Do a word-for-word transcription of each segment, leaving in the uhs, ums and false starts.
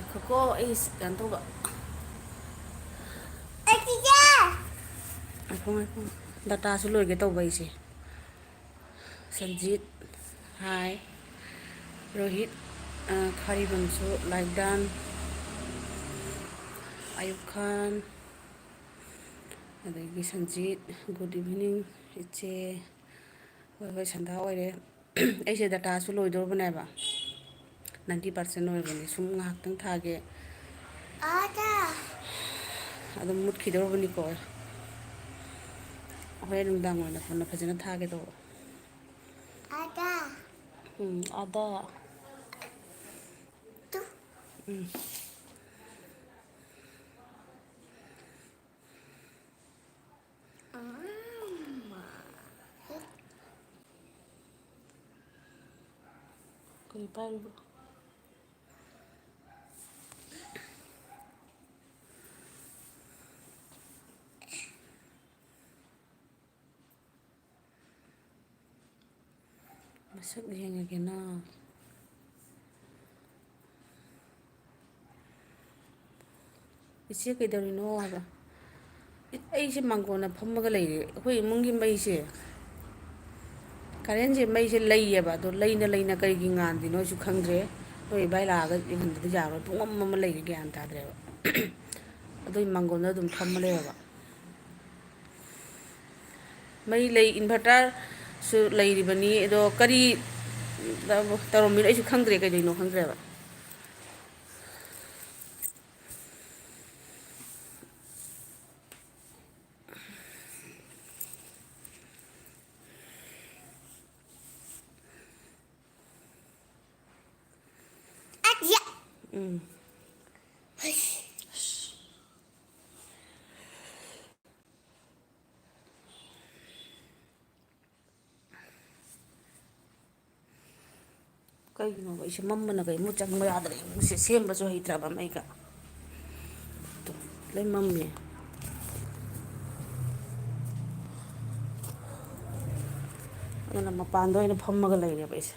ꯉꯥꯏꯈꯣꯀꯣ, ꯑꯩ ꯀꯩꯅꯣ ꯇꯧꯕ꯫ ꯉꯥꯏꯈꯣ, ꯉꯥꯏꯈꯣ꯫ ꯗꯇꯥꯁꯨ ꯂꯣꯏꯒꯦ ꯇꯧꯕ ꯑꯩꯁꯦ꯫ ꯁꯟꯖꯤꯠ, ꯍꯥꯏ꯫ ꯔꯣꯍꯤꯠ, ꯑ, ꯈꯥꯔꯤꯕꯝꯁꯨ, ꯂꯥꯏꯛꯗꯥꯟ, ꯑꯌꯨꯕ ꯈꯥꯟ, ꯑꯗꯒꯤ ꯁꯟꯖꯤꯠ, good evening ꯏꯆꯦ꯫ ꯍꯣꯏ, ꯍꯣꯏ, ꯁꯟꯙꯥ ꯑꯣꯏꯔꯦ꯫ ꯑꯩꯁꯦ ꯗꯇꯥꯁꯨ ꯂꯣꯏꯗꯧꯔꯕꯅꯦꯕ, ninety percent ꯑꯣꯏꯔꯕꯅꯦ꯫ ꯁꯨꯝ ꯉꯥꯏꯍꯥꯛꯇꯪ ꯊꯥꯒꯦ꯫ ꯑꯗꯨꯝ ꯃꯨꯠꯈꯤꯗꯧꯔꯕꯅꯤꯀꯣ꯫ ꯍꯣꯔꯦꯟ ꯅꯨꯡꯗꯥꯡ ꯑꯣꯏꯅ ꯀꯣꯟꯅ ꯐꯖꯅ ꯊꯥꯒꯦ ꯇꯧꯕ꯫ ꯎꯝ, ꯑꯗ꯫ ꯎꯝ꯫ ꯀꯔꯤ ꯄꯥꯏꯔꯤꯕ? ꯃꯁꯛ ꯌꯦꯡꯉꯒꯦꯅ꯫ ꯏꯆꯦ ꯀꯩꯗꯧꯔꯤꯅꯣ ꯍꯥꯏꯕ꯫ ꯑꯩꯁꯦ ꯃꯥꯡꯒꯣꯟꯗ ꯐꯝꯃꯒ ꯂꯩꯔꯦ꯫ ꯑꯩꯈꯣꯏ ꯏꯃꯨꯡꯒꯤ ꯃꯩꯁꯦ, ꯀꯔꯦꯟꯁꯦ, ꯃꯩꯁꯦ ꯂꯩꯌꯦꯕ, ꯑꯗꯣ ꯂꯩꯅ ꯂꯩꯅ ꯀꯔꯤꯒꯤ ꯉꯥꯟꯗ꯭ꯔꯤꯅꯣ ꯑꯩꯁꯨ ꯈꯪꯗ꯭ꯔꯦ꯫ ꯅꯣꯏ ꯏꯕꯥꯏ ꯂꯥꯛꯑꯒ ꯌꯦꯡꯍꯟꯗꯗꯤ ꯌꯥꯔꯣꯏ꯫ ꯄꯨꯡꯃꯝ ꯑꯃ ꯂꯩꯔꯦ, ꯒ꯭ꯌꯥꯟ ꯇꯥꯗ꯭ꯔꯦꯕ꯫ ꯑꯗꯨꯏ ꯃꯥꯡꯒꯣꯟꯗ ꯑꯗꯨꯝ ꯐꯝꯃ ꯂꯩꯔꯕ꯫ ꯃꯩ ꯂꯩ, inverterꯁꯨ ꯂꯩꯔꯤꯕꯅꯤ꯫ ꯑꯗꯣ ꯀꯔꯤ ꯇꯧꯔꯝꯃꯤꯅꯣ ꯑꯩꯁꯨ ꯈꯪꯗ꯭ꯔꯦ, ꯀꯩꯗꯧꯅꯣ ꯈꯪꯗ꯭ꯔꯦꯕ꯫ ꯎꯝ꯫ ꯀꯩꯒꯤꯅꯣꯕ ꯑꯩꯁꯦ ꯃꯝꯕꯅ ꯀꯩꯃꯨꯛ ꯆꯪꯕ ꯌꯥꯗ꯭ꯔꯦ, ꯏꯃꯨꯡꯁꯦ ꯁꯦꯝꯕꯁꯨ ꯍꯩꯇ꯭ꯔꯕ ꯑꯃ ꯑꯩꯒ꯫ ꯂꯣꯏ ꯃꯝꯃꯦ꯫ ꯑꯗꯨꯅ ꯃꯄꯥꯟꯗ ꯑꯣꯏꯅ ꯐꯝꯃꯒ ꯂꯩꯔꯦꯕ ꯑꯩꯁꯦ꯫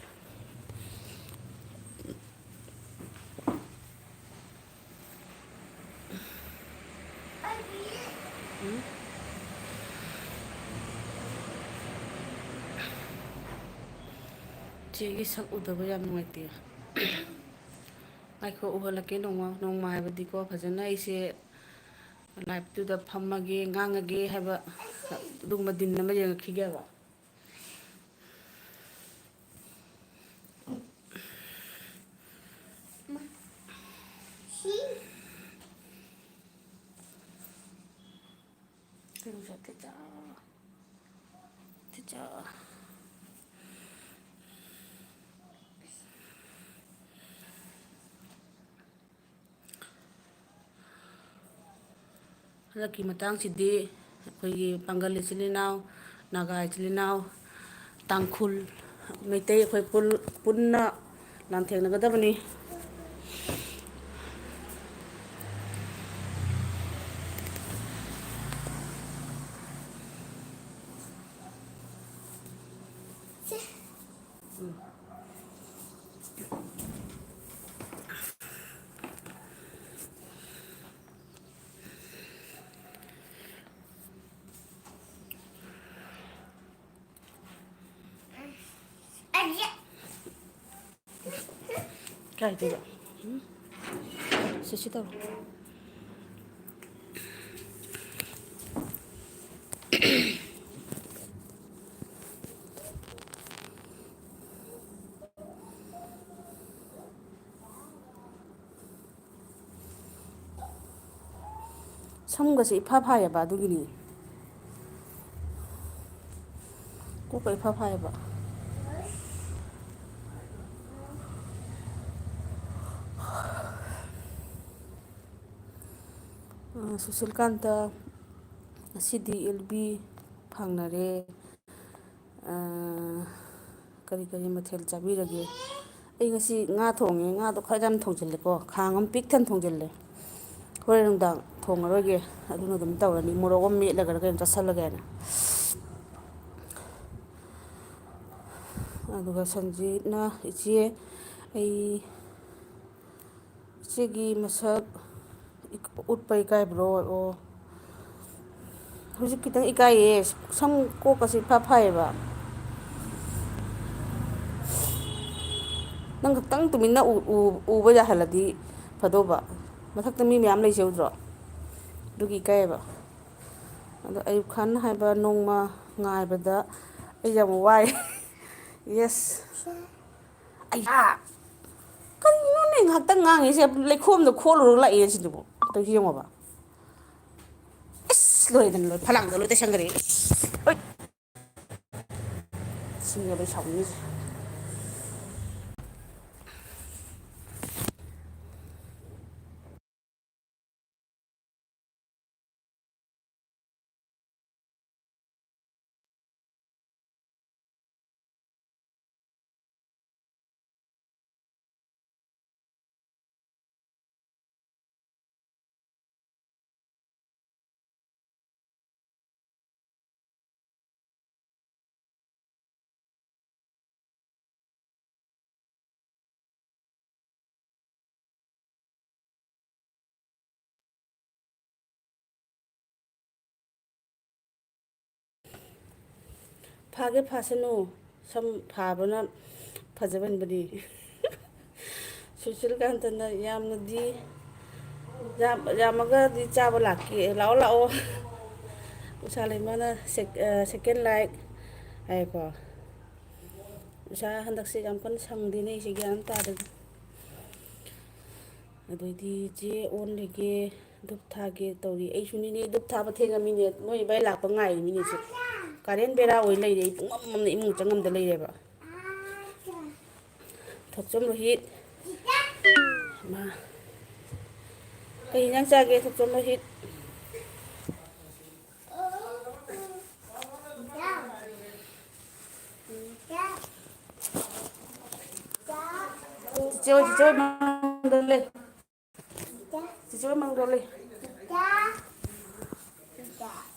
ꯆꯦꯒꯤ ꯁꯛ ꯎꯗꯕ ꯌꯥꯝ ꯅꯨꯡꯉꯥꯏꯇꯦ꯫ ꯉꯥꯏꯈꯣ, ꯎꯍꯜꯂꯛꯀꯦ ꯅꯣꯡꯃ ꯅꯣꯡꯃ ꯍꯥꯏꯕꯗꯤꯀꯣ, ꯐꯖꯅ ꯑꯩꯁꯦ ꯂꯥꯏꯞꯇꯨꯗ ꯐꯝꯃꯒꯦ, ꯉꯥꯡꯉꯒꯦ ꯍꯥꯏꯕ ꯑꯗꯨꯒꯨꯝꯕ ꯗꯤꯟ ꯑꯃ ꯌꯦꯡꯉꯛꯈꯤꯒꯦꯕ꯫ ꯍꯟꯗꯛꯀꯤ ꯃꯇꯥꯡꯁꯤꯗꯤ ꯑꯩꯈꯣꯏꯒꯤ ꯄꯥꯡꯒꯜ ꯏꯆꯤꯜ ꯏꯅꯥꯎ, ꯅꯥꯒꯥ ꯏꯆꯤꯜ ꯏꯅꯥꯎ, ꯇꯥꯡꯈꯨꯜ, ꯃꯩꯇꯩ ꯑꯩꯈꯣꯏ ꯄꯨꯜ-, ꯄꯨꯟꯅ ꯂꯥꯟꯊꯦꯡꯅꯒꯗꯕꯅꯤ꯫ ꯀꯥꯏꯗꯩꯕ? ꯎꯝ? ꯁꯤ, ꯁꯤ ꯇꯧꯔꯣ꯫ ꯁꯝꯒꯁꯦ ꯏꯐꯥ ꯐꯥꯏꯌꯦꯕ, ꯑꯗꯨꯒꯤꯅꯤ꯫ ꯀꯣꯛꯀ ꯏꯐꯥ ꯐꯥꯏꯌꯦꯕ꯫ ꯑ, ꯁꯨꯁꯤꯜꯀꯥꯟꯇ, ꯉꯁꯤꯗꯤ ꯑꯦꯜ ꯕꯤ ꯐꯪꯅꯔꯦ꯫ ꯑ, ꯀꯔꯤ ꯀꯔꯤ ꯃꯊꯦꯜ ꯆꯥꯕꯤꯔꯒꯦ? ꯑꯩ ꯉꯁꯤ ꯉꯥ ꯊꯣꯡꯉꯦ꯫ ꯉꯥꯗꯣ ꯈꯔ ꯌꯥꯝ ꯊꯣꯡꯖꯤꯜꯂꯦꯀꯣ, ꯈꯥꯡ ꯑꯃ ꯄꯤꯛ ꯊꯟꯅ ꯊꯣꯡꯖꯤꯜꯂꯦ꯫ ꯍꯣꯔꯦꯟ ꯅꯨꯡꯗꯥꯡ ꯊꯣꯡꯉꯔꯣꯏꯒꯦ, ꯑꯗꯨꯅ ꯑꯗꯨꯝ ꯇꯧꯔꯅꯤ꯫ ꯃꯣꯔꯣꯛ ꯑꯃ ꯃꯦꯠꯂꯒꯔ ꯀꯩꯅꯣ ꯆꯥꯁꯤꯜꯂꯒꯦꯅ꯫ ꯑꯗꯨꯒ ꯁꯟꯖꯤꯠꯅ, "ꯏꯆꯦ, ꯑꯩ ꯏꯆꯦꯒꯤ ꯃꯁꯛ ꯎꯠꯄ ꯏꯀꯥꯏꯕ꯭ꯔꯣ?" ꯑꯣ, ꯍꯧꯖꯤꯛ ꯈꯤꯇꯪ ꯏꯀꯥꯏꯌꯦ꯫ ꯁꯝ ꯀꯣꯛꯀꯁꯦ ꯏꯐꯥ ꯐꯥꯏꯌꯦꯕ꯫ ꯅꯪ ꯈꯛꯇꯪ ꯇꯨꯃꯤꯟꯅ ꯎ-, ꯎ-, ꯎꯕ ꯌꯥꯍꯜꯂꯗꯤ ꯐꯗꯧꯕ꯫ ꯃꯊꯛꯇ ꯃꯤ ꯃꯌꯥꯝ ꯂꯩꯖꯩ ꯎꯗ꯭ꯔꯣ? ꯑꯗꯨꯒꯤ ꯏꯀꯥꯏꯌꯦꯕ꯫ ꯑꯗꯣ ꯑꯌꯨꯕ ꯈꯥꯟ ꯍꯥꯏꯕ ꯅꯣꯡꯃ ꯉꯥꯏꯕꯗ ꯑꯩ ꯌꯥꯝ ꯋꯥꯏ꯫ Yes꯫ ꯑꯩꯌꯥ! ꯀꯔꯤꯅꯣꯅꯦ ꯉꯥꯏꯍꯥꯛꯇꯪ ꯉꯥꯡꯉꯤꯁꯦ? ꯂꯩꯈꯣꯝꯗ ꯈꯣꯠꯂꯨꯔꯒ ꯂꯥꯛꯑꯦ ꯁꯤꯗꯨꯕꯨ꯫ ꯑꯝꯇ ꯌꯦꯡꯉꯣꯕ꯫ ꯏꯁ! ꯂꯣꯏꯔꯦꯗꯅ, ꯂꯣꯏꯔꯦ꯫ ꯐꯂꯥꯡꯗ ꯂꯣꯏ ꯇꯩꯁꯟꯈ꯭ꯔꯦ꯫ ꯏꯁ! ꯍꯣꯏ꯫ ꯁꯤꯅꯦꯕ ꯑꯩ ꯁꯥꯎꯅꯤꯡꯉꯤꯁꯦ꯫ ꯐꯥꯒꯦ ꯐꯥꯁꯅꯨ, ꯁꯝ ꯐꯥꯕꯅ ꯐꯖꯕꯅꯤ꯫ ꯁꯨꯁꯤꯜꯀꯥꯟꯇꯅ ꯌꯥꯝꯅꯗꯤ, ꯌꯥꯝ-, ꯌꯥꯝꯃꯒꯗꯤ ꯆꯥꯕ ꯂꯥꯛꯀꯦ, ꯂꯥꯛꯑꯣ, ꯂꯥꯛꯑꯣ꯫ ꯎꯁꯥ ꯂꯩꯃꯅ sec-, ꯑ, second like ꯍꯥꯏꯀꯣ꯫ ꯎꯁꯥ ꯍꯟꯗꯛꯁꯦ ꯌꯥꯝ ꯀꯟꯅ ꯁꯪꯗꯦꯅꯦ, ꯑꯩꯁꯦ ꯒ꯭ꯌꯥꯟ ꯇꯥꯗꯦ꯫ ꯑꯗꯩꯗꯤ ꯆꯦ ꯑꯣꯟꯂꯒꯦ, ꯙꯨꯞ ꯊꯥꯒꯦ ꯇꯧꯔꯤ꯫ ꯑꯩꯁꯨꯅꯤꯅꯦ, ꯙꯨꯞ ꯊꯥꯕ ꯊꯦꯡꯉꯃꯤꯅꯦ꯫ ꯅꯣꯏ ꯏꯕꯥꯏ ꯂꯥꯛꯄ ꯉꯥꯏꯔꯤꯃꯤꯅꯦ ꯁꯦ꯫ ꯀꯥꯔꯦꯟ ꯕꯦꯔꯥ ꯑꯣꯏ ꯂꯩꯔꯦ꯫ ꯑꯩ ꯄꯨꯡꯃꯝ ꯃꯝꯅ ꯏꯃꯨꯡ ꯆꯪꯉꯝꯗ ꯂꯩꯔꯦꯕ꯫ ꯊꯣꯛꯆꯣꯝ ꯔꯣꯍꯤꯠ꯫ ꯃꯥ꯫ ꯀꯩ ꯏꯟꯖꯥꯡ ꯆꯥꯒꯦ, ꯊꯣꯛꯆꯣꯝ ꯔꯣꯍꯤꯠ? ꯆꯤꯆꯦ ꯍꯣꯏ, ꯆꯤꯆꯦ ꯍꯣꯏ ꯃꯥꯡꯗ ꯂꯩ꯫ ꯆꯤꯆꯦ ꯍꯣꯏ ꯃꯥꯡꯗ ꯂꯩ꯫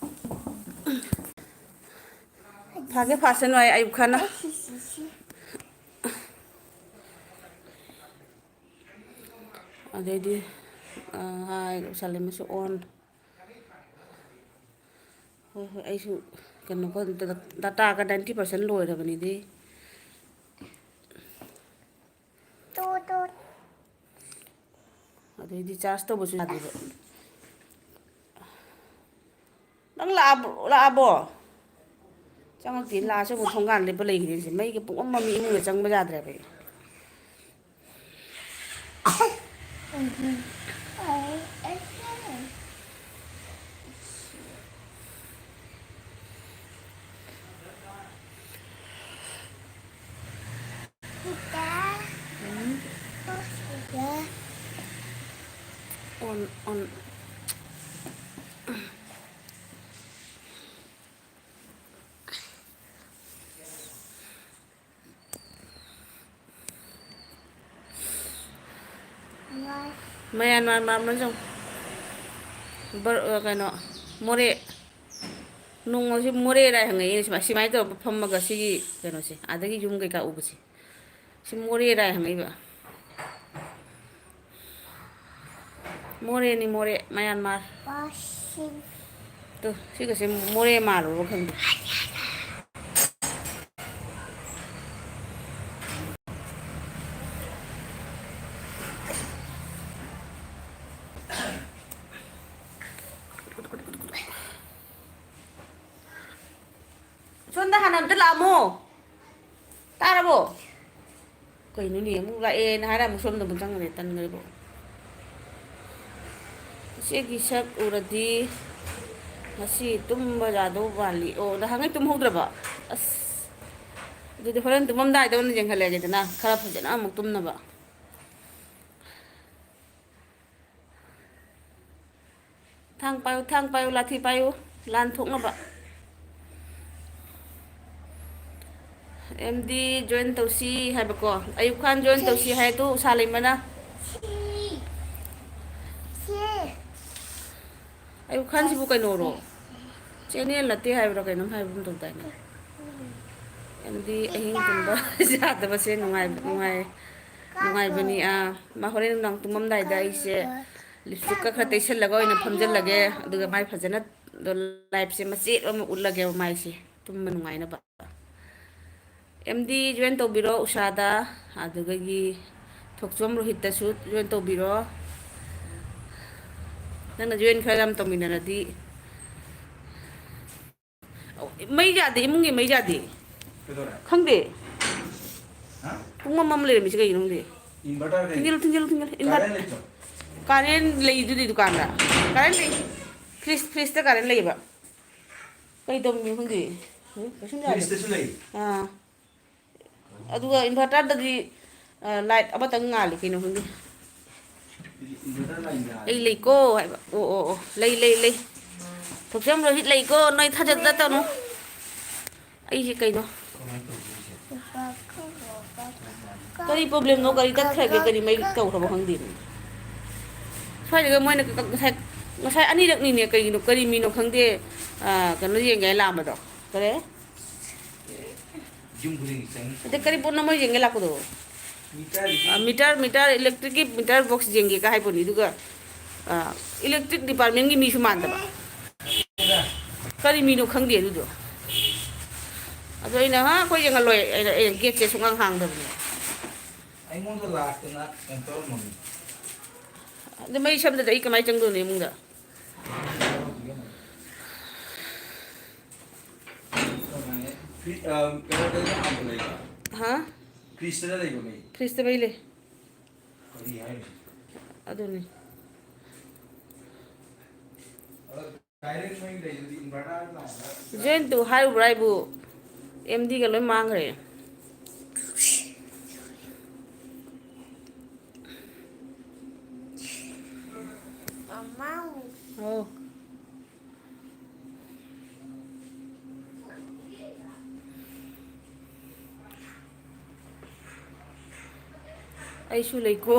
ꯐꯥꯒꯦ ꯐꯥꯁꯅꯨ ꯍꯥꯏ ꯑꯌꯨꯕ ꯈꯥꯟꯅ꯫ ꯑꯗꯩꯗꯤ, ꯑ, ꯍꯥꯏ, ꯎꯁꯥ ꯂꯩꯃꯁꯨ ꯑꯣꯟ꯫ ꯍꯣꯏ, ꯍꯣꯏ, ꯑꯩꯁꯨ ꯀꯩꯅꯣ, data ꯒ ninety percent ꯂꯣꯏꯔꯕꯅꯤꯗꯤ꯫ ꯑꯗꯩꯗꯤ ꯆꯥꯔꯖ ꯇꯧꯕꯁꯨ ꯌꯥꯗꯦꯕ꯫ ꯅꯪ ꯂꯥꯛꯑꯕꯣ? ꯂꯥꯛꯑꯕꯣ? ꯆꯪꯉꯛꯇꯦ꯫ ꯂꯥꯛꯑꯁꯨ ꯑꯃꯨꯛ ꯊꯣꯡꯒꯥꯟ ꯂꯦꯞꯄ ꯂꯩꯈꯤꯗꯣꯏꯁꯦ꯫ ꯃꯩꯒ ꯄꯨꯡꯃꯝ ꯃꯝꯃꯤ, ꯏꯃꯨꯡꯗ ꯆꯪꯕ ꯌꯥꯗ꯭ꯔꯦꯕ ꯑꯩ꯫ ꯑꯣꯟ, ꯑꯣꯟ꯫ ꯃꯌꯥꯟ ꯃꯥꯟ ꯃꯥꯟꯕꯅ ꯆꯪꯉꯨ꯫ ꯕꯔ-, ꯑ, ꯀꯩꯅꯣ, ꯃꯣꯔꯦ꯫ ꯅꯣꯡꯃꯁꯤ ꯃꯣꯔꯦ ꯔꯥꯏ ꯍꯪꯉꯛꯏꯅꯦ, ꯁꯨꯃꯥꯏ-, ꯁꯨꯃꯥꯏꯅ ꯇꯧꯔꯒ ꯐꯝꯃꯒ ꯁꯤꯒꯤ ꯀꯩꯅꯣꯁꯦ, ꯑꯥꯗꯒꯤ ꯌꯨꯝ ꯀꯩꯀꯥ ꯎꯕꯁꯦ꯫ ꯁꯤ ꯃꯣꯔꯦ ꯔꯥꯏ ꯍꯪꯉꯛꯏꯕ꯫ ꯃꯣꯔꯦꯅꯤ, ꯃꯣꯔꯦ, ꯃꯌꯥꯟꯃꯥꯔ꯫ ꯋꯥꯁꯤꯡ꯫ ꯇꯨ, ꯁꯤꯒꯁꯦ ꯃꯣꯔꯦ ꯃꯥꯜꯂꯨꯔꯕ ꯈꯪꯗꯦ꯫ ꯁꯣꯝꯗ ꯍꯥꯟꯅ ꯑꯝꯇ ꯂꯥꯛꯑꯝꯃꯣ꯫ ꯇꯥꯔꯕꯣ? ꯀꯩꯅꯣꯅꯦ, ꯑꯃꯨꯛ ꯂꯥꯛꯑꯦꯅ ꯍꯥꯏꯔ ꯑꯃꯨꯛ ꯁꯣꯝꯗ ꯑꯃꯨꯛ ꯆꯪꯈ꯭ꯔꯦ, ꯇꯟꯈ꯭ꯔꯦꯕꯣ꯫ ꯏꯆꯦꯒꯤ ꯁꯛ ꯎꯔꯗꯤ ꯉꯁꯤ ꯇꯨꯝꯕ ꯌꯥꯗꯧ ꯃꯥꯜꯂꯤ꯫ ꯑꯣ, ꯅꯍꯥꯟꯈꯩ ꯇꯨꯝꯍꯧꯗ꯭ꯔꯕ? ꯑꯁ, ꯑꯗꯨꯗꯤ ꯍꯣꯔꯦꯟ ꯇꯨꯝꯃꯝꯗꯥꯏꯗ ꯑꯣꯏꯅ ꯌꯦꯡꯍꯜꯂꯒꯦꯗꯅ, ꯈꯔ ꯐꯖꯅ ꯑꯃꯨꯛ ꯇꯨꯝꯅꯕ꯫ ꯊꯥꯡ ꯄꯥꯏꯌꯨ, ꯊꯥꯡ ꯄꯥꯏꯌꯨ, ꯂꯥꯊꯤ ꯄꯥꯏꯌꯨ, ꯂꯥꯟ ꯊꯣꯛꯅꯕ꯫ ꯑꯦꯝ ꯗꯤ join ꯇꯧꯁꯤ ꯍꯥꯏꯕꯀꯣ, ꯑꯌꯨꯕ ꯈꯥꯟ join ꯇꯧꯁꯤ ꯍꯥꯏ, ꯇꯨ ꯎꯁꯥ ꯂꯩꯃꯅ꯫ ꯑꯌꯨꯕ ꯈꯥꯟꯁꯤꯕꯨ ꯀꯩꯅꯣꯔꯣ? Channel ꯅꯠꯇꯦ ꯍꯥꯏꯕ꯭ꯔꯥ ꯀꯩꯅꯣꯝ ꯍꯥꯏꯕꯒꯨꯝ ꯇꯧꯗꯥꯏꯅꯦ? ꯑꯦꯝ ꯗꯤ ꯑꯍꯤꯡ ꯇꯨꯝꯕ ꯌꯥꯗꯕꯁꯦ ꯅꯨꯡꯉꯥꯏ-, ꯅꯨꯡꯉꯥꯏ-, ꯅꯨꯡꯉꯥꯏꯕꯅꯤ꯫ ꯑꯥ, ꯃꯥ ꯍꯣꯔꯦꯟ ꯅꯨꯡꯗꯥꯡ ꯇꯨꯝꯃꯝꯗꯥꯏꯗ ꯑꯩꯁꯦ lipstickꯀ ꯈꯔ ꯇꯩꯁꯜꯂꯒ ꯑꯣꯏꯅ ꯐꯝꯖꯜꯂꯒꯦ, ꯑꯗꯨꯒ ꯃꯥꯏ ꯐꯖꯅ liveꯁꯦ ꯃꯆꯦꯠ ꯑꯃ ꯎꯠꯂꯒꯦꯕ ꯃꯥꯏꯁꯦ ꯇꯨꯝꯕ ꯅꯨꯡꯉꯥꯏꯅꯕ꯫ ꯑꯦꯝ ꯗꯤ join ꯇꯧꯕꯤꯔꯣ ꯎꯁꯥꯗ, ꯑꯗꯨꯗꯒꯤ ꯊꯣꯛꯆꯣꯝ ꯔꯣꯍꯤꯠꯇꯁꯨ join ꯇꯧꯕꯤꯔꯣ꯫ ꯅꯪꯅ ꯖꯣꯏꯟ ꯈꯔ ꯌꯥꯝ ꯇꯧꯃꯤꯟꯅꯔꯗꯤ꯫ ꯑꯧ, ꯃꯩ ꯌꯥꯗꯦ, ꯏꯃꯨꯡꯒꯤ ꯃꯩ ꯌꯥꯗꯦ꯫ ꯀꯩꯗꯧꯔꯦ? ꯈꯪꯗꯦ꯫ ꯍꯥ? ꯄꯨꯡ ꯑꯃ ꯑꯃ ꯂꯩꯔꯝꯃꯤꯁꯦ ꯀꯩꯒꯤꯅꯣ ꯈꯪꯗꯦ꯫ Inverter ꯀꯩ? ꯊꯤꯡꯖꯤꯜꯂꯨ, ꯊꯤꯡꯖꯤꯜꯂꯨ, ꯊꯤꯡꯖꯤꯜꯂꯨ꯫ Inver-, current ꯂꯩꯇ꯭ꯔꯣ? Current ꯂꯩ꯫ ꯐ꯭ꯔꯤꯖ, ꯐ꯭ꯔꯤꯖꯇ current ꯂꯩꯌꯦꯕ꯫ ꯀꯩ ꯇꯧꯔꯝꯃꯤꯅꯣ ꯈꯪꯗꯦ꯫ ꯀꯩꯁꯨꯝ ꯌꯥꯗꯦ꯫ ꯐ꯭ꯔꯤꯖꯇꯁꯨ ꯂꯩ? ꯑꯥ꯫ ꯑꯗꯨꯒ inverterꯗꯗꯤ, ꯑ, light ꯑꯃꯇꯪ ꯉꯥꯜꯂꯤ, ꯀꯩꯅꯣ ꯈꯪꯗꯦ꯫ ꯑꯩ ꯂꯩꯀꯣ ꯍꯥꯏꯕ꯫ ꯑꯣ, ꯑꯣ, ꯑꯣ꯫ ꯂꯩ, ꯂꯩ, ꯂꯩ꯫ ꯊꯣꯛꯆꯝ ꯔꯣꯍꯤꯠ ꯂꯩꯀꯣ, ꯅꯣꯏ ꯊꯥꯖꯗ ꯇꯧꯅꯨ꯫ ꯑꯩꯁꯦ ꯀꯩꯅꯣ? ꯀꯔꯤ problemꯅꯣ? ꯀꯔꯤ ꯇꯠꯈ꯭ꯔꯒꯦ? ꯀꯔꯤ ꯃꯩ ꯇꯧꯈ꯭ꯔꯕ ꯈꯪꯗꯦ꯫ ꯁ꯭ꯋꯥꯏꯗꯒ ꯃꯣꯏꯅ ꯉꯁꯥꯏ, ꯉꯁꯥꯏ ꯑꯅꯤꯔꯛꯅꯤꯅꯦ, ꯀꯩꯒꯤꯅꯣ, ꯀꯔꯤ ꯃꯤꯅꯣ ꯈꯪꯗꯦ, ꯑ, ꯀꯩꯅꯣ ꯌꯦꯡꯒꯦ ꯍꯥꯏ ꯂꯥꯛꯑꯝꯕꯗꯣ꯫ ꯀꯔꯤ? ꯌꯨꯝ ꯈꯨꯗꯤꯡꯒꯤ ꯆꯪꯉꯤ꯫ ꯑꯗꯩ ꯀꯔꯤ ꯄꯣꯠꯅꯣ ꯃꯣꯏ ꯌꯦꯡꯒꯦ ꯂꯥꯛꯄꯗꯣ? Meter, ꯑ, meter, meter, electricꯀꯤ meter box ꯌꯦꯡꯒꯦꯒ ꯍꯥꯏꯕꯅꯤ, ꯑꯗꯨꯒ, ꯑ, electric departmentꯀꯤ ꯃꯤꯁꯨ ꯃꯥꯟꯗꯕ꯫ ꯀꯔꯤ ꯃꯤꯅꯣ ꯈꯪꯗꯦ ꯑꯗꯨꯗꯣ꯫ ꯑꯗꯣ ꯑꯩꯅ, "ꯍꯥ, ꯑꯩꯈꯣꯏ ꯌꯦꯡꯍꯜꯂꯣꯏ," ꯑꯩꯅ, ꯑꯩꯅ gateꯁꯦ ꯁꯨꯡꯍꯥꯡ ꯍꯥꯡꯗꯕꯅꯦ꯫ ꯑꯩꯉꯣꯟꯗ ꯂꯥꯛꯇꯅ ꯀꯩꯅꯣ ꯇꯧꯔꯝꯃꯝꯃꯤ꯫ ꯑꯗꯨ ꯃꯩ ꯁꯝꯗꯗꯤ ꯑꯩ ꯀꯃꯥꯏꯅ ꯆꯪꯗꯣꯏꯅꯣ ꯏꯃꯨꯡꯗ? ꯐ꯭ꯔꯤ-, ꯑ, ꯀꯩꯅꯣꯗ ꯍꯥꯟꯕ ꯂꯩꯕ? ꯍꯥ? ꯐ꯭ꯔꯤꯖꯇ ꯂꯩꯕ ꯃꯩ? ꯐ꯭ꯔꯤꯖꯇ ꯃꯩ ꯂꯩ꯫ ꯀꯔꯤ ꯍꯥꯏꯅꯣ? ꯑꯗꯨꯅꯤ꯫ ꯑꯗ direct ꯃꯩ ꯂꯩꯕꯗꯤ inverter ꯂꯥꯛꯑꯒ ꯖꯦꯟꯇꯨ ꯍꯥꯏꯔꯨꯕ꯭ꯔꯥ ꯑꯩꯕꯨ? MDꯒ ꯂꯣꯏ ꯃꯥꯡꯈ꯭ꯔꯦ꯫ ꯃꯃꯥ꯫ ꯑꯣ꯫ ꯑꯩꯁꯨ ꯂꯩꯀꯣ꯫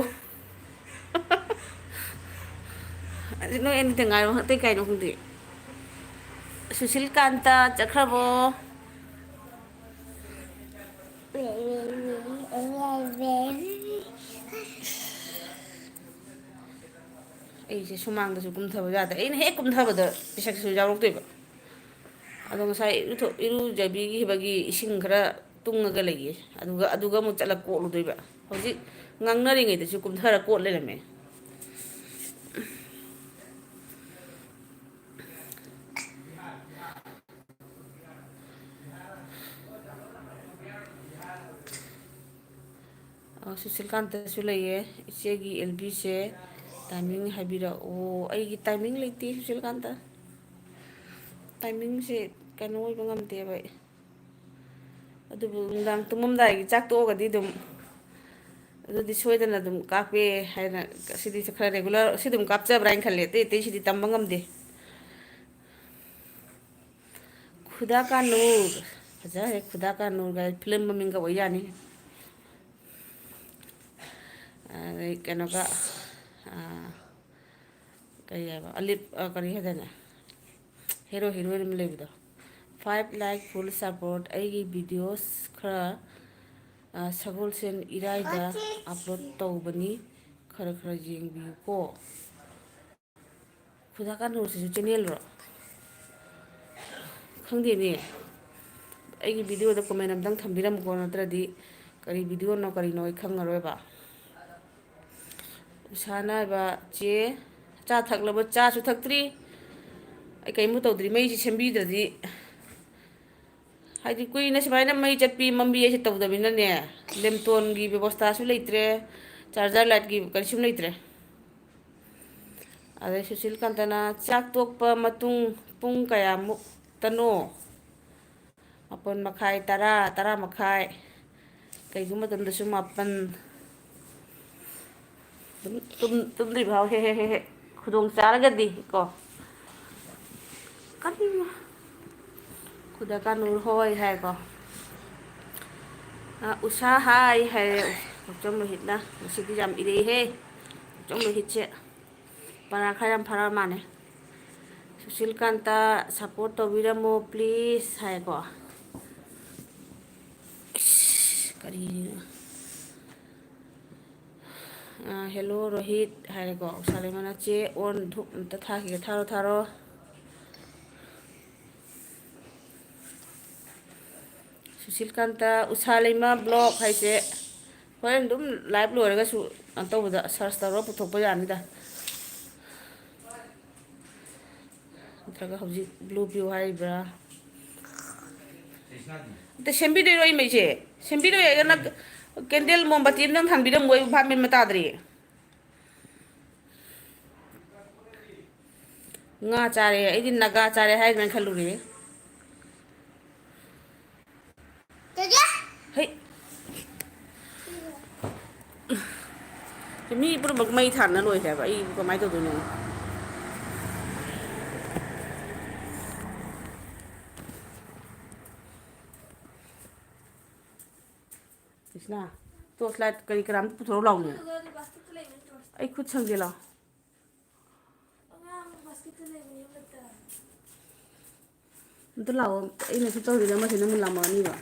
ꯑꯗꯨ ꯅꯣꯏ ꯑꯅꯤꯗ ꯉꯥꯏꯔꯣ, ꯑꯇꯩ ꯀꯥꯏꯅꯣ ꯈꯪꯗꯦ꯫ ꯁꯨꯁꯤꯜꯀꯥꯟꯇ ꯆꯠꯈ꯭ꯔꯕꯣ? ꯑꯩꯁꯦ ꯁꯨꯃꯥꯡꯗꯁꯨ ꯀꯨꯝꯊꯕ ꯌꯥꯗꯦ꯫ ꯑꯩꯅ ꯍꯦꯛ ꯀꯨꯝꯊꯕꯗ ꯄꯤꯁꯛꯁꯨ ꯌꯥꯎꯔꯛꯇꯣꯏꯕ꯫ ꯑꯗꯣ ꯉꯁꯥꯏ ꯏꯔꯨꯊꯣꯛ-, ꯏꯔꯨꯖꯕꯤꯈꯤꯕꯒꯤ ꯏꯁꯤꯡ ꯈꯔ ꯇꯨꯡꯉꯒ ꯂꯩꯌꯦ꯫ ꯑꯗꯨꯒ, ꯑꯗꯨꯒ ꯑꯃꯨꯛ ꯆꯠꯂ ꯀꯣꯠꯂꯨꯗꯣꯏꯕ꯫ ꯍꯧꯖꯤꯛ ꯉꯥꯡꯅꯔꯤꯉꯩꯗꯁꯨ ꯀꯨꯝꯊꯔ ꯀꯣꯠ ꯂꯩꯔꯝꯃꯦ꯫ ꯑ, ꯁꯨꯁꯤꯜꯀꯥꯟꯇꯁꯨ ꯂꯩꯌꯦ꯫ "ꯏꯆꯦꯒꯤ ꯑꯦꯜ ꯕꯤꯁꯦ ꯇꯥꯏꯃꯤꯡ ꯍꯥꯏꯕꯤꯔꯛꯑꯣ"꯫ ꯑꯩꯒꯤ ꯇꯥꯏꯃꯤꯡ ꯂꯩꯇꯦ, ꯁꯨꯁꯤꯜꯀꯥꯟꯇ꯫ ꯇꯥꯏꯃꯤꯡꯁꯦ ꯀꯩꯅꯣ ꯑꯣꯏꯕ ꯉꯝꯗꯦꯕ ꯑꯩ꯫ ꯑꯗꯨꯕꯨ ꯅꯨꯡꯗꯥꯡ ꯇꯨꯝꯃꯝꯗꯥꯏꯒꯤ ꯆꯥꯛ ꯇꯣꯛꯑꯒꯗꯤ ꯑꯗꯨꯝ, ꯑꯗꯨꯗꯤ ꯁꯣꯏꯗꯅ ꯑꯗꯨꯝ ꯀꯥꯞꯄꯦ ꯍꯥꯏꯅ, ꯁꯤꯗꯤ ꯈꯔ ꯔꯦꯒꯨꯂꯔ, ꯁꯤ ꯑꯗꯨꯝ ꯀꯥꯞꯆꯕ꯭ꯔꯥ ꯍꯥꯏꯅ ꯈꯜꯂꯦ꯫ ꯑꯇꯩ ꯑꯇꯩꯁꯤꯗꯤ ꯇꯝꯕ ꯉꯝꯗꯦ꯫ ꯈꯨꯗꯥ ꯀꯥꯅꯨꯔ꯫ ꯐꯖꯔꯦ, ꯈꯨꯗꯥ ꯀꯥꯅꯨꯔꯒ ꯐꯤꯂꯝ ꯃꯃꯤꯡꯒ ꯑꯣꯏ ꯌꯥꯅꯤ꯫ ꯑꯗꯩ ꯀꯩꯅꯣꯒ, ꯑꯥ, ꯀꯔꯤ ꯍꯥꯏꯕ, ꯑꯂꯤꯞ, ꯑ, ꯀꯔꯤ ꯍꯥꯏꯗꯥꯏꯅꯦ? ꯍꯦꯔꯣ ꯍꯤꯔꯣꯏꯟ ꯑꯃ ꯂꯩꯕꯗꯣ꯫ "Five like full support꯫ ꯑꯩꯒꯤ videos ꯈꯔ, ꯑ, ꯁꯒꯣꯜꯁꯦꯟ ꯏꯔꯥꯏꯗ upload ꯇꯧꯕꯅꯤ, ꯈꯔ ꯈꯔ ꯌꯦꯡꯕꯤꯌꯨꯀꯣ"꯫ ꯈꯨꯗꯥ ꯀꯥꯅꯨꯔꯁꯤꯁꯨ channelꯔꯣ? ꯈꯪꯗꯦꯅꯦ꯫ ꯑꯩꯒꯤ videoꯗ comment ꯑꯝꯇꯪ ꯊꯝꯕꯤꯔꯝꯃꯨꯀꯣ, ꯅꯠꯇ꯭ꯔꯗꯤ ꯀꯔꯤ videoꯅꯣ ꯀꯔꯤꯅꯣ ꯑꯩ ꯈꯪꯉꯔꯣꯏꯕ꯫ ꯎꯁꯥ ꯅꯥꯏꯕ ꯆꯦ, ꯆꯥ ꯊꯛꯂꯕ? ꯆꯥꯁꯨ ꯊꯛꯇ꯭ꯔꯤ꯫ ꯑꯩ ꯀꯔꯤꯝꯕꯨ ꯇꯧꯗ꯭ꯔꯤ꯫ ꯃꯩꯁꯤ ꯁꯦꯝꯕꯤꯗ꯭ꯔꯗꯤ, ꯍꯥꯏꯗꯤ ꯀꯨꯏꯅ ꯁꯨꯃꯥꯏꯅ ꯃꯩ ꯆꯠꯄꯤ ꯃꯝꯕꯤ ꯍꯥꯏꯁꯦ ꯇꯧꯗꯕꯅꯤꯅꯅꯦ, ꯂꯦꯝꯇꯣꯟꯒꯤ ꯕꯦꯕꯣꯁꯇꯥꯁꯨ ꯂꯩꯇ꯭ꯔꯦ, charger lightꯀꯤ ꯀꯔꯤꯁꯨ ꯂꯩꯇ꯭ꯔꯦ꯫ ꯑꯗꯩ ꯁꯨꯁꯤꯜꯀꯥꯟꯇꯅ, "ꯆꯥꯛ ꯇꯣꯛꯄ ꯃꯇꯨꯡ ꯄꯨꯡ ꯀꯌꯥꯃꯨꯛꯇꯅꯣ?" ꯃꯥꯄꯟ ꯃꯈꯥꯏ, ꯇꯔꯥ, ꯇꯔꯥ ꯃꯈꯥꯏ, ꯀꯩꯒꯨꯝꯕ ꯃꯇꯝꯗꯁꯨ ꯃꯥꯄꯟ꯫ ꯑꯗꯨꯝ ꯇꯨꯝ-, ꯇꯨꯝꯗ꯭ꯔꯤ ꯐꯥꯎ ꯍꯦꯛ ꯍꯦꯛ ꯍꯦꯛ ꯍꯦꯛ ꯈꯨꯗꯣꯡ ꯆꯥꯔꯒꯗꯤ ꯀꯣ꯫ ꯀꯔꯤꯅꯣ? ꯈꯨꯗꯥ ꯀꯥꯅꯨꯔ ꯍꯣꯏ ꯍꯥꯏꯀꯣ꯫ ꯑ, ꯎꯁꯥ ꯍꯥꯏ ꯍꯥꯏꯔꯦ ꯄꯥꯎꯆꯝ ꯔꯣꯍꯤꯠꯅ꯫ ꯉꯁꯤꯗꯤ ꯌꯥꯝ ꯏꯔꯛꯏꯍꯦ ꯄꯥꯎꯆꯝ ꯔꯣꯍꯤꯠꯁꯦ꯫ ꯄꯔꯥ ꯈꯔ ꯌꯥꯝ ꯐꯥꯔꯛꯑ ꯃꯥꯜꯂꯦ꯫ "ꯁꯨꯁꯤꯜꯀꯥꯟꯇ support ꯇꯧꯕꯤꯔꯝꯃꯣ please" ꯍꯥꯏꯀꯣ꯫ ꯏꯁ, ꯀꯔꯤꯅꯣ? ꯑ, "Hello ꯔꯣꯍꯤꯠ" ꯍꯥꯏꯔꯦꯀꯣ꯫ ꯎꯁꯥ ꯂꯩꯃꯅ, "ꯆꯦ ꯑꯣꯟ ꯙꯨꯞ ꯑꯝꯇ ꯊꯥꯈꯤꯒꯦ, ꯊꯥꯔꯣ, ꯊꯥꯔꯣ"꯫ ꯁꯨꯁꯤꯜꯀꯥꯟꯇ, ꯎꯁꯥ ꯂꯩꯃ vlog ꯍꯥꯏꯁꯦ ꯍꯣꯔꯦꯟ ꯑꯗꯨꯝ live ꯂꯣꯏꯔꯒꯁꯨ ꯀꯩꯅꯣ ꯇꯧꯕꯗ search ꯇꯧꯔꯒ ꯄꯨꯊꯣꯛꯄ ꯌꯥꯅꯤꯗ꯫ ꯅꯠꯇ꯭ꯔꯒ ꯍꯧꯖꯤꯛ blue view ꯍꯥꯏꯔꯤꯕ꯭ꯔꯥ? ꯑꯝꯇ ꯁꯦꯝꯕꯤꯗꯣꯏꯔꯣ ꯑꯩ ꯃꯩꯁꯦ? ꯁꯦꯝꯕꯤꯔꯣꯏ ꯍꯥꯏꯔꯒꯅ Candle ꯃꯣꯝꯕꯇꯤ ꯑꯝꯇꯪ ꯊꯥꯟꯕꯤꯔꯝꯃꯣ, ꯑꯩ ꯚꯥꯞ ꯃꯦꯟ ꯑꯃ ꯇꯥꯗ꯭ꯔꯦ꯫ ꯉꯥ ꯆꯥꯔꯦ, ꯑꯩꯗꯤ ꯅꯥꯒꯥ ꯆꯥꯔꯦ ꯍꯥꯏꯗ꯭ꯔꯅ ꯈꯜꯂꯨꯔꯦ꯫ ꯆꯦꯆꯦ! ꯍꯩ! ꯃꯤ ꯄꯨꯝꯅꯃꯛ ꯃꯩ ꯊꯥꯟꯅ ꯂꯣꯏꯈ꯭ꯔꯦ ꯍꯥꯏꯕ, ꯑꯩ ꯀꯃꯥꯏꯅ ꯇꯧꯗꯣꯏꯅꯣ? ꯀ꯭ꯔꯤꯁꯅꯥ, torch light ꯀꯔꯤ ꯀꯔꯥ ꯑꯝꯇ ꯄꯨꯊꯣꯔꯛꯎ ꯂꯥꯎꯅꯦ꯫ ꯑꯩ ꯈꯨꯠ ꯁꯪꯒꯦ ꯂꯥꯎ꯫ ꯑꯝꯇ ꯂꯥꯛꯑꯣ꯫ ꯑꯩꯅ ꯁꯤ ꯇꯧꯔꯤꯗ ꯑꯃꯁꯤꯅ ꯃꯨꯜꯂꯝꯃꯅꯤꯕ꯫